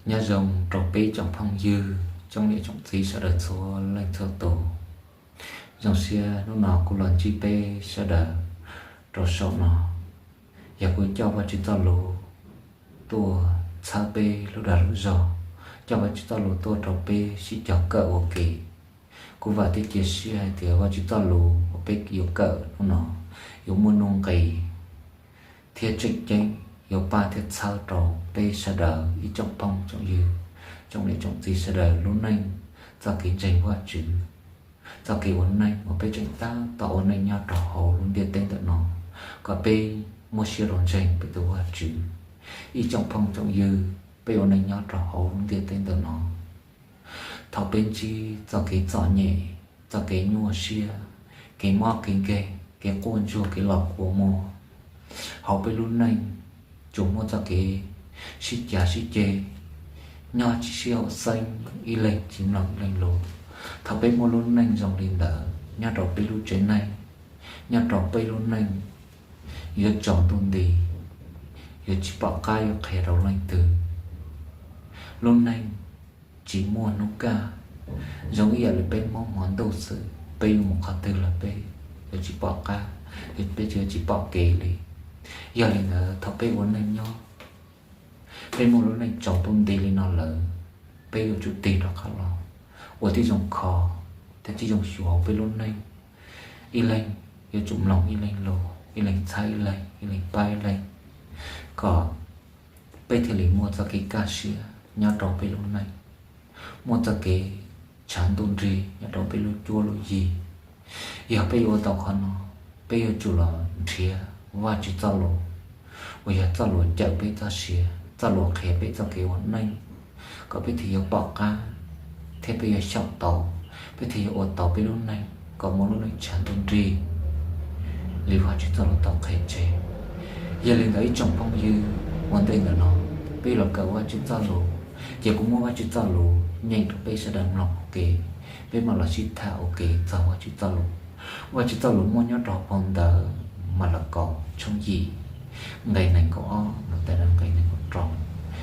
Nyob zoo rau peb tsoom phooj ywg, tsoom niam tsoom txiv sawv daws txhua leej txhua tus. Zoo siab hnub no kuv los ntsib peb sawv daws rau saum no. Yog kuv coj Vajtswv txoj lus tuaj txhawb peb lub dag lub zog, coj Vajtswv txoj lus tuaj rau peb sib cog kawm ua ke. Kuv vam thiab cia siab hais tias Vajtswv txoj lus uas peb yuav kawm hnub no yuav muaj nuj nqis thiab tseem ceeb, yuav pab thiab txhawb rau peb sawv daws ib tsoom phooj tsoom ywg, tsoom niam tsoom txiv sawv daws lub neej, txoj kev ntseeg Vajtswv, txoj kev ua neej uas peb tseem tab tom ua neej nyob rau hauv lub ntiaj teb ntawm no, kom peb muab siab rau ntseeg peb tus Vajtswv. Ib tsoom phooj tsoom ywg, peb ua neej nyob rau hauv lub ntiaj teb ntawm no, thaum peb ntsib txoj kev txom nyem, txoj kev nyuaj siab, kev mob kev nkeeg, kev quaj ntsuag, kev los kua muag hauv peb lub neej, tsuas muaj txoj kev sib cav sib ceg, nyob tsis sib haum xeeb, ib leeg tsis mloog ib leeg lus. Thaum peb muaj lub neej zoo li ntawd nyob rau peb lub tsev neeg, nyob rau peb lub neej, yuav tsaus ntuj nti, yuav tsis pom qab yuav qhia rau leej twg. Lub neej tsis muaj hnub kaj, zoo ib yam li peb mob hmo ntuj xwb, peb yuav mus qhov twg los peb yuav tsis pom qab, peb yuav tsis pom kev li. Yog li ntawd thaum peb ua neej nyob, peb muaj lub neej tsaus ntuj nti li no lawm, peb yuav tsum tig rov qab los ua tib zoo kho thiab tib zoo xyuas peb lub neej. Ib leeg yuav tsum mloog ib leeg lus, ib leeg txhawb ib leeg, ib leeg pab ib leeg, kom peb thiaj li muaj txoj kev kaj siab nyob rau peb lub neej, muaj txoj kev tshav ntuj nrig nyob rau peb lub cuab lub yig. Yog peb yuav ua tau qhov no, peb yuav tsum los nrhiav Vajtswv txoj lus, uas yog txoj lus cawm peb txoj sia, txoj lus qhia peb txoj kev ua neej, kom peb thiaj yuav pom qab, thiab peb yuav xyaum tau, peb thiaj yuav ua tau peb lub neej kom muaj lub neej tshav ntuj nrig li Vajtswv txoj lus tau qhia tseg. Yog li ntawd ib tsoom phooj ywg, ua ntej ntawm no peb los kawm Vajtswv txoj lus, ces kuv muab Vajtswv txoj lus nyeem rau peb sawv daws mloog ua ke, peb mam los sib tham ua ke txog Vajtswv txoj lus. Vajtswv txoj lus muaj nyob rau phau ntawv Malakaus tshooj yim, nqe nees nkaum ob mus txog nqe nees nkaum rau.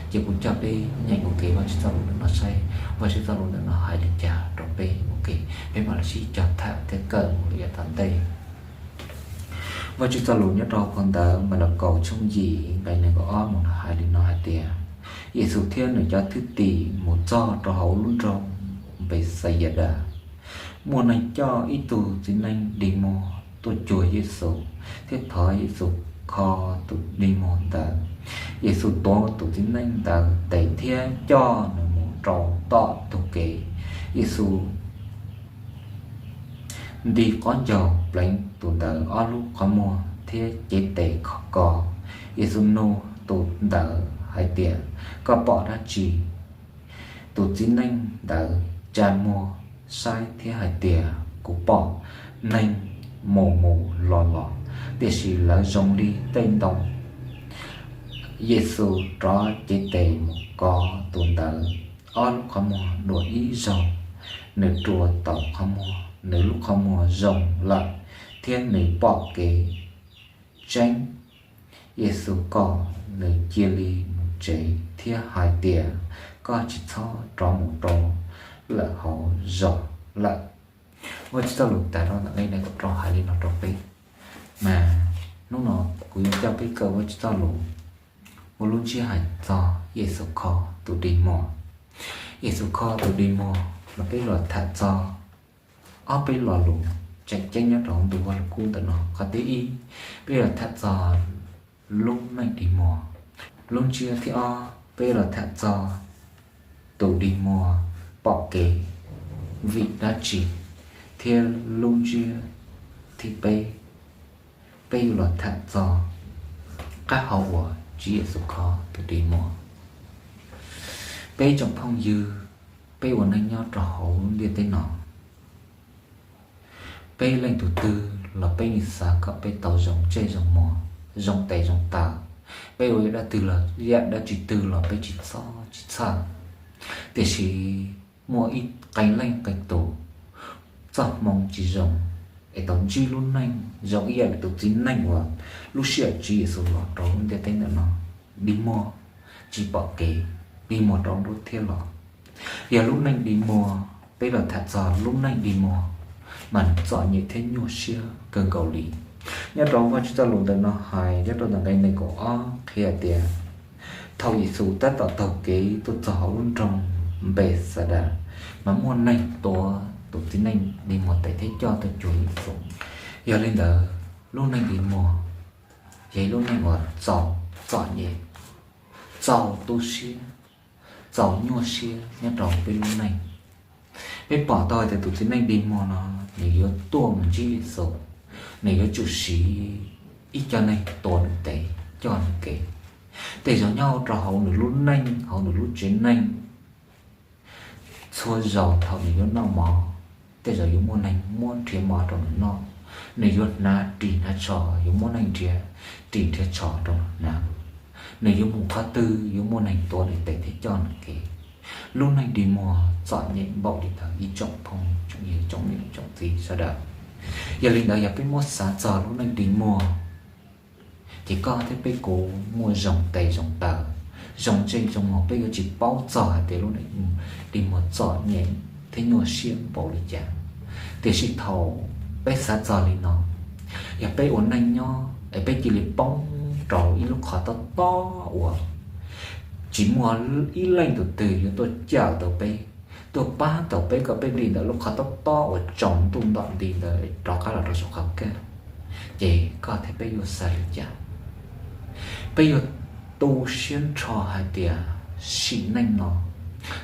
Ces kuv coj peb nyeem ua ke Vajtswv txoj lus ntawm no saib Vajtswv txoj lus ntawm no hais li cas rau peb ua ke, peb mam los sib cog tham thiab kawm mus li yav tom ntej. Vajtswv txoj lus nyob rau phau ntawv Malakaus tshooj yim nqe nees nkaum ob mus no hais li no hais tias, Yexus thiab nws cov thwj tim mus txog rau hauv lub nroog Npexayedas. Muaj neeg coj ib tug txiv neej dig muag tuaj cuag Yexus thiab thov Yexus kho tus dig muag ntawd. Yexus tuav tus txiv neej ntawd tes thiab coj nws mus rau tom ntug kev. Yexus nti qhov ncauj pleev tus ntawd ob lub qhov muag thiab cev tes kho ko. Yexus nug tus ntawd hais tias, Koj pom dab tsi? Tus txiv neej ntawd tsa muag saib thiab hais tias, Kuv pom neeg mus mus los los, tiam sis lawv zoo li tej ntoo. Yexus rov cev tes mus ko tus ntawd ob lub qhov muag dua ib zaug. Nws rua tau qhov muag, nws lub qhov muag zoo lawm thiab nws pom kev tseeb. Yexus kom nws cia li mus tsev thiab hais tias, Koj tsis txhob rov mus rau lawm hauv zos lawm. Vajtswv txoj lus tas rau ntawm nqe nees nkaum rau hais li no rau peb, mas hnub no kuv yuav coj peb kawm Vajtswv txoj lus muaj lub ntsiab hais txog Yexus kho tus dig muag. Yexus kho tus dig muag los peb los tham txog ob peb lo lus tseem ceeb nyob rau hauv ntu Vajluskub ntawm no. Qhov thib ib, peb los tham txog lub neej dig muag. Lub ntsiab thib ob, peb los tham txog tus dig muag pom kev vim dab tsi, thiab lub ntsiab thib peb, peb yuav los tham txog qab hau uas Tswv Yexus kho tus dig muag. Peb tsoom phooj ywg, peb ua neej nyob rau hauv lub ntiaj teb no, peb leej tug twg los peb yeej xav kom peb tau zoo ntsej zoo muag, zoo tes zoo taw. Peb ua yam dab twg los, yam dab tsi twg los peb tsis txhob tsis txhawj. Tiam sis muaj ib qee leej qee tus txoj hmoo tsis zoo, es tau ntsib lub neej zoo ib yam li tus txiv neej uas lub sij hawm Tswv Yexus los rau lub ntiaj teb ntawm no, dig muag, tsis pom kev. dig muag rau nruab thiab los. Yog lub neej dig muag, peb los tham txog lub neej dig muag mas txom nyem thiab nyuaj siab kawg nkaus li. Nyob rau Vajtswv txoj lus ntawm no hais nyob rau ntawm nqe nees nkaum ob qhia tias, thaum Yexus tab tom taug kev tuaj txog hauv lub nroog Npexadas, mas muaj neeg tuav tus txiv neej dig muag tes thiab coj tuaj cuag Yexus. Yog li ntawd, lub neej dig muag yog ib lub neej uas txaus txom nyem, txaus tu siab, txaus nyuaj siab nyob rau peb lub neej. Peb pom tau hais tias tus txiv neej dig muag no, nws yuav tuaj mus ntsib Yexus, nws yuav tsum siv ib co neeg tuav nws tes coj nws kev. Tej zaum nyob rau hauv nws lub neej, hauv nws lub tsev neej, txhua zaus thaum nws yuav noj mov, tej zaum yuav muaj neeg muab nrhiav mov rau nws noj. Nws yuav hnav ris hnav tsho, yuav muaj neeg nrhiav ris nrhiav tsho rau nws hnav. Nws yuav mus qhov twg yuav muaj neeg tuav nws tes thiab coj nws kev. Lub neej dig muag txom nyem npaum li ntawd ib tsoom phooj ywg tsoom niam tsoom txiv sawv daws. Yog li ntawd yog peb muab xav txog lub neej dig muag, ces koj thiab peb kuv muaj zoo tes zoo taw, zoo ntsej zoo muag, peb yuav tsis paub txog hais tias lub neej dig muag txom nyem thiab nyuaj siab npaum li cas. Tiam sis thaum peb xav txog li no, yog peb ua neej nyob es peb cia li poob rau ib lub qhov tob tob uas tsis muaj ib leej twg yuav tuaj cawm tau peb, tuaj pab tau peb kom peb dim ntawm lub qhov tob tob uas tsaus ntuj ntom nti ntawd rov qab los rau saum qhov kaj, ces koj thiab peb yuav xav li cas? Peb yuav tu siab nrho hais tias sim neej no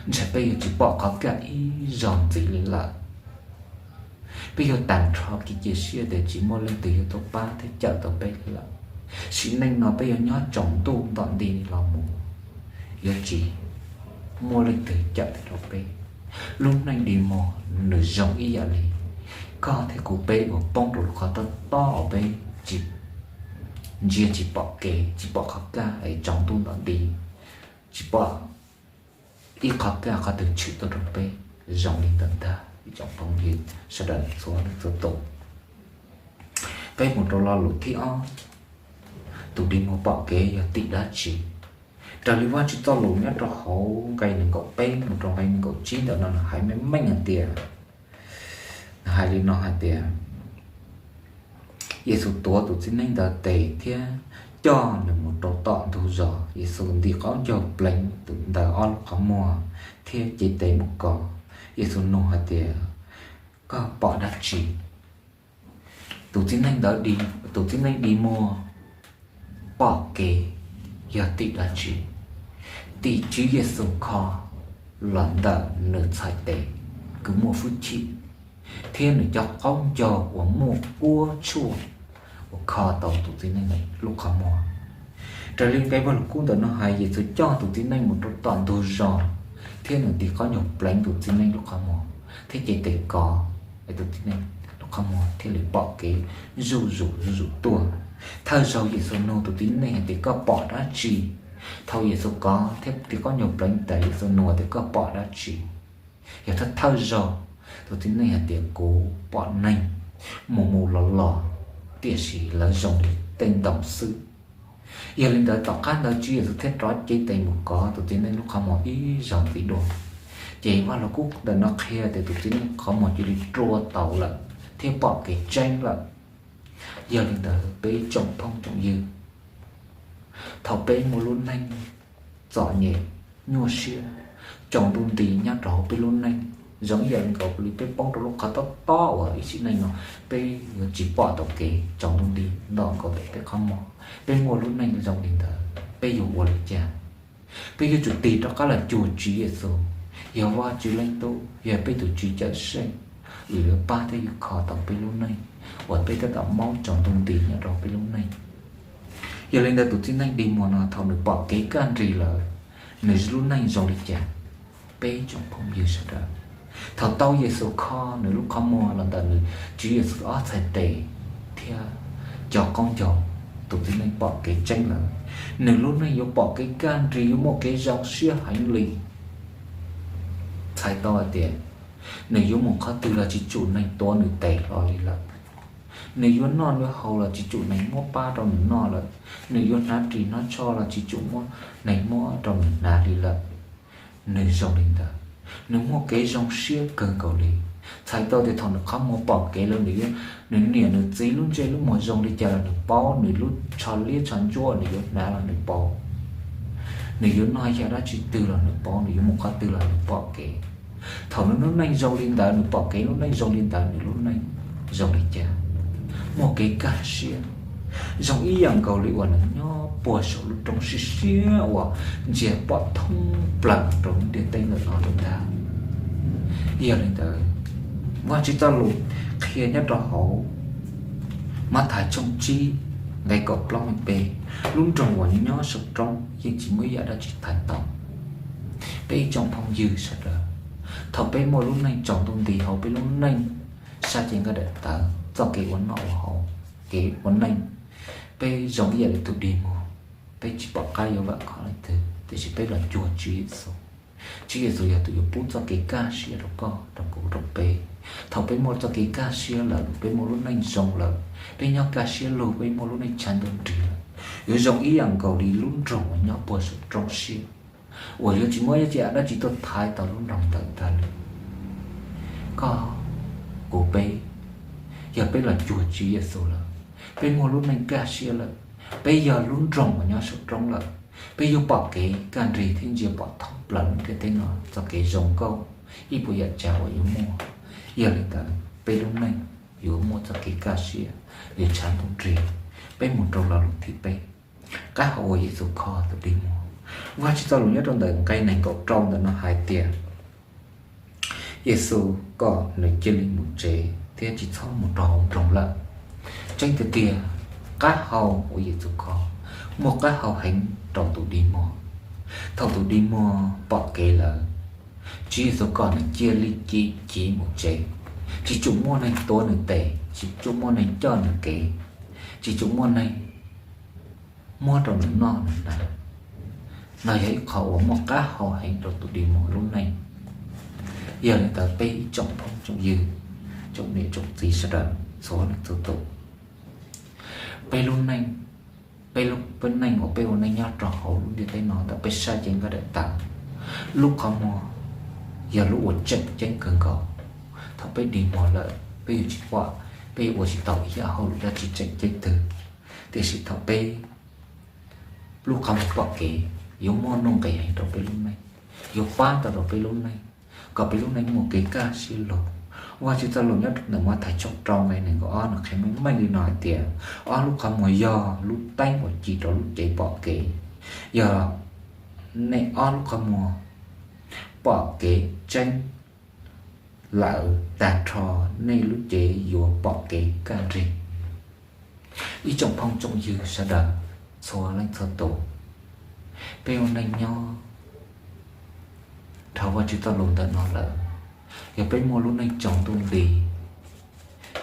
ntshe peb yuav tsis pom qhov kaj ib zaug ntxiv li lawm. Peb yuav tag nrho kev cia siab tias tsis muaj leej twg yuav tuaj pab thiab cawm tau peb li lawm. Sim neej no peb yuav nyob tsaus ntuj ntom nti los mus, yuav tsis muaj leej twg cawm tau rau peb. Lub neej dig muag nws zoo ib yam li koj thiab kuv peb uas poob rau lub qhov tob tob uas peb tsis ntsia tsis pom kev, tsis pom qhov kaj es tsaus ntuj ntom nti, tsis pom ib qhov kaj qhov twg tshwm tuaj rau peb. Zoo li ntawd ntag ib tsoom phooj ywg sawv daws txhua leej txhua tus. Peb mus rau lo lus thib ob, tus dig muag pom kev yog tim dab tsi? Raws li Vajtswv txoj lus nyob rau hauv nqe nees nkaum peb mus rau nqe nees nkaum tsib ntawm no nws hais meej meej hais tias, nws hais li no hais tias, Yexus tuav tus txiv neej ntawd tes thiab coj nws mus rau tom ntug zos. Yexus ntim qaub ncaug pleev tus ntawd ob lub qhov muag thiab cev tes mus kov. Yexus nug hais tias, koj pom dab tsi? Tus txiv neej ntawd, tus txiv neej dig muag pom kev yog tim dab tsi? Tim Tswv Yexus kho los ntawm nws txhais tes kws muaj hwj chim thiab nws cov qaub ncaug uas muaj kuab tshuaj uas kho tau tus txiv neej lub qhov muag. Raws li nqe Vajluskub ntawm no hais, Yexus coj tus txiv neej mus rau tom ntug zos thiab nws ntim qaub ncaug pleev tus txiv neej lub qhov muag thiab cev tes kov, tus txiv neej lub qhov muag thiaj li pom kev zuj zus zuj zus tuaj. Thawj zaug Yexus nug tus txiv neej hais tias koj pom dab tsi? Thaum Yexus kov thiab ntim qaub ncaug pleev tas Yexus nug tias koj pom dab tsi? Yog thawj thawj zaug tus txiv neej hais tias kuv pom neeg mus mus los los, tiam sis lawv zoo li tej ntoo xwb. Yog li ntawd tom qab ntawd Tswv Yexus thiaj rov cev tes mus kov tus txiv neej lub qhov muag ib zaug ntxiv dua. Ces Vajluskub ntawm no qhia tias tus txiv neej qhov muag cia li rua tau lawm thiab pom kev tseeb lawm. Yog li ntawd peb tsoom phooj tsoom ywg, thaum peb muaj lub neej txom nyem, nyuaj siab, tsaus ntuj nti nyob rau hauv peb lub neej, zoo ib yam nkaus li peb poob rau lub qhov tob tob uas ib sim neej no peb yuav tsis pom tau kev, tsaus ntuj nti ntom nkaus ntawm peb qhov muag. Peb muaj lub neej zoo li ntawd peb yuav ua li cas? Peb yuav tsum tig rov qab los cuag Tswv Yexus, yog Vajtswv Leej Tub, yog peb tus Tswv Cawmseej, uas yuav pab thiab yuav kho tau peb lub neej uas peb tab tom maub tsaus ntuj nti nyob rau peb lub neej. Yog li ntawd tus txiv neej dig muag no thaum nws pom kev kaj nrig lawm, nws lub neej zoo li cas? Peb tsoom phooj ywg sawv daws, thaum tau Yexus kho nws lub qhov muag los ntawm nws Tswv Yexus ob txhais tes thiab cov qaub ncaug, tus txiv neej pom kev tseeb lawm, nws lub neej yuav pom kev kaj nrig, yuav muaj kev zoo siab heev li. Txhais tau hais tias nws yuav mus qhov twg los tsis tsum neeg tuav nws tes hlo li lawm. Nws yuav noj yuav haus los tsis tsum neeg muab pab rau nws noj lawm. Nws yuav hnav ris hnav tsho los tsis tsum muab neeg muab rau nws hnav li lawm. Nws zoo li ntawd, nws muaj kev zoo siab kawg nkaus li. Txhais tau tias thaum nws qhov muag pom kev lawm, nws yuav, nws niam nws txiv lub ntsej lub muag zoo li cas los nws paub, nws lub tsho liab tsho ntsuab nws yuav hnav los nws paub, nws yuav noj yam dab tsi twg los nws paub, nws yuav mus qhov twg los nws pom kev. Thaum nws lub neej zoo li ntawd, nws pom kev lub neej zoo li ntawd, nws lub neej zoo li cas? Muaj kev kaj siab, zoo ib yam nkaus li uas nws nyob puag saum lub roob siab siab uas ntsia pom thoob plaws rau lub ntiaj teb ntawm no li ntag. Yog li ntawd, Vajtswv txoj lus qhia nyob rau hauv Mathais tshooj tsib nqe kaum plaub nqe peb, lub nroog uas nyob saum roob yeej tsis muaj ib yam dab tsi thaiv tau. Peb ib tsoom phooj ywg sawv daws, thaum peb muaj lub neej tsaus ntuj nti hauv peb lub neej, sab cev nqaij daim tawv, txoj kev ua noj ua haus, kev ua neej, peb zoo ib yam li tus dig muag, peb tsis pom qab yuav vam khom leej twg, tiam sis peb los cuag Tswv Yexus. Tswv Yexus yog tus yuav pub txoj kev kaj siab rau koj, rau kuv, rau peb. Thaum peb muaj txoj kev kaj siab lawm, peb muaj lub neej zoo lawm, peb nyob kaj siab lug, peb muaj lub neej tshav ntuj nrig lawm, yuav zoo ib yam nkaus li lub nroog uas nyob puag saum roob siab uas yuav tsis muaj ib yam dab tsi tuaj thaiv tau lub nroog ntawd tag li. Koj, kuv, peb, yog peb los cuag Tswv Yexus lawm, peb muaj lub neej kaj siab lawm, peb yog lub nroog uas nyob saum roob lawm, peb yuav pom kev kaj nrig thiab ntsia pom thoob plaws lub ntiaj teb no txoj kev zoo nkauj ib puas yam tsav uas yuav muaj. Yog li ntawd peb lub neej yuav muaj txoj kev kaj siab, yuav tshav ntuj nrig. Peb mus rau lo lus thib peb, qab hau uas Yexus kho tus dig muag. Vajtswv txoj lus nyob rau ntawm nqe nees nkaum rau ntawm no hais tias, Yexus kom nws cia li mus tsev thiab tsis txhob mus rau hauv nroog lawm. Tseeb tiag tiag, qab hau uas Yexus kho muaj qab hau heev rau tus dig muag. Thaum tus dig muag pom kev lawm, Tswv Yexus kom nws cia li ci civ mus tsev, tsis tshua muaj neeg tuav nws tes, tsis tshua muaj neeg coj nws kev, tsis tshua muaj neeg muab rau nws noj nws hnav. No yog ib qho uas muaj qab hau heev rau tus dig muag lub neej. Yog li ntawd peb ib tsoom phooj tsoom ywg, tsoom niam tsoom txiv sawv daws txhua leej txhua tus, peb lub neej, peb lub, peb neej uas peb ua neej nyob rau hauv lub ntiaj teb no, thaum peb sab cev nqaij daim tawv, lub qhov muag yog lub uas tseem ceeb kawg nkaus. Thaum peb dig muag lawm peb yuav tsis pom, peb yuav ua tsis tau ib yam hauj lwm dab tsi tseem ceeb twg. Tiam sis thaum peb lub qhov muag pom kev, yuav muaj nuj nqis heev rau peb lub neej, yuav pab tau rau peb lub neej, kom peb lub neej muaj kev kaj siab lug. Vajtswv txoj lus nyob ntawm Mathais tshooj rau nqe nees nkaum ob nws qhia meej meej li no hais tias, ob lub qhov muag yog lub teeb uas ci rau lub cev pom kev. Yog nej ob lub qhov muag pom kev tseeb lawm tag nrho, nej lub cev yuav pom kev kaj nrig. Ib tsoom phooj tsoom ywg sawv daws txhua leej txhua tus, peb ua neej nyob dhau Vajtswv txoj lus ntawm no lawm, yog peb muaj lub neej tsaus ntuj nti,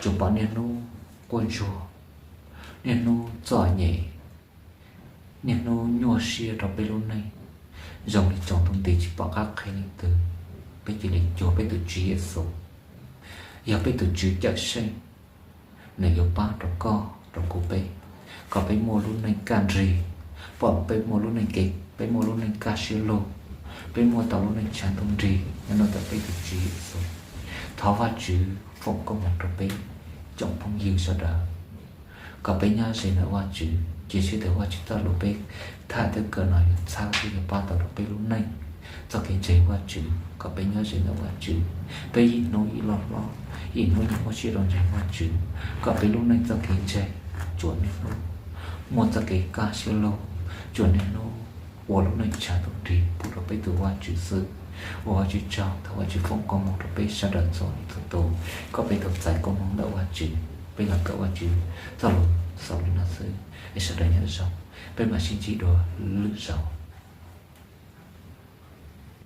tsuas pom niaj hnub quaj ntsuag, niaj hnub txom nyem, niaj hnub nyuaj siab rau peb lub neej, zoo li tsaus ntuj nti tsis pom qab qhia leej twg, peb cia li cuag peb tus Tswv Yexus, yog peb tus Tswv Cawmseej. Nws yuav pab rau koj rau kuv peb, kom peb muaj lub neej kaj nrig, pom peb muaj lub neej kev, peb muaj lub neej kaj siab lug, peb muaj tau lub neej tshav ntuj nrig nyob ntawm peb tus Tswv Yexus. Thov Vajtswv foom koob hmoov rau peb tsoom phooj ywg sawv daws, kom peb nyob ze ntawm Vajtswv, cia siab tias Vajtswv txoj lus peb tham thawj kawm no yuav txhawb thiab yuav pab tau rau peb lub neej txoj kev ntseeg Vajtswv, kom peb nyob ze ntawm Vajtswv, peb ib hnub ib lo hlob, ib hnub ib muab siab rau ntseeg Vajtswv, kom peb lub neej txoj kev ntseeg tsuas niaj hnub muaj txoj kev kaj siab lug, tsuas niaj hnub ua lub neej tshav ntuj nrig pub rau peb tus Vajtswv xwb. Ua Vajtswv tsaug, thov Vajtswv foom koob hmoov rau peb sawv daws txhua leej txhua tus, kom peb tau txais koob hmoov ntawm Vajtswv. Peb los kawm Vajtswv txoj lus xaus li no xwb, es sawv daws nyob zoo, peb mam sib ntsib dua lwm zaus.